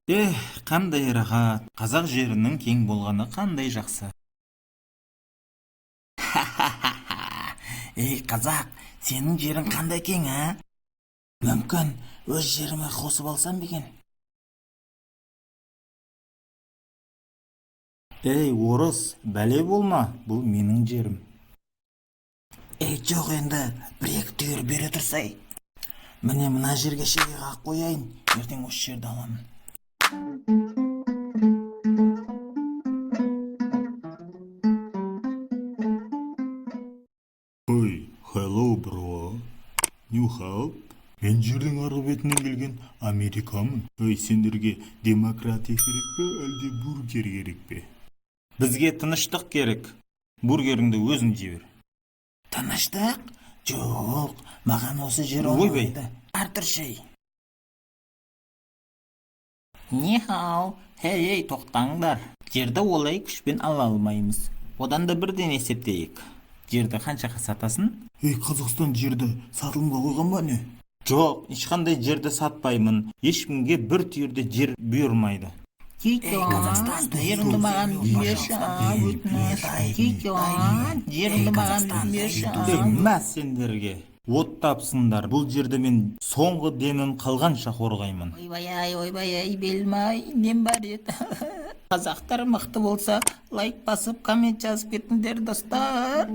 Эх, қандай рахат! Қазақ жерінің кең болғаны қандай жақсы. Ха-ха-ха. Ей, қазақ, сенің жерің қандай кең, а? Мүмкін, өз жеріме қосып алсам ба екен? Ей, орыс, бәле болма, бұл менің жерім. Ей, жоқ енді, бір-екі түйір бере тұрсай. Міне, мына жерге шеге қағып қояйын, ертең осы жерді аламын. Ой, hello, bro. New help? Мен жердің арғы бетінен келген Америкамын. Ой, сендерге демократия керек пе, әлде бургер керек пе? Бізге тыныштық керек. Бургеріңді өзің жей бер. Тыныштық? Жоқ, маған осы жер Ойбай. ұнайды. Артырши. Нихау, хей, ей, тоқтаңдар. Жерді олай күшпен ала алмаймыз. Одан да бірден есептейік. Жерді қаншаға сатасың? Ей, Қазақстан жерді сатылымға қойған ба, не? Жоқ, ешқандай жерді сатпаймын. Ешкімге бір түйірде жер бұйырмайды. Ей, Қазақстан, жеріңді маған берші, өтініш. Китжан, жеріңді маған берші. Ей, мә сендерге. Оттапсыңдар. Бұл жерді мен соңғы демім қалғанша қорғаймын. Ойбай-ай, ойбай-ай, белім-ай, нем бар еді. Қазақтар мықты болса, лайк басып, коммент жазып кетіңдер, достар.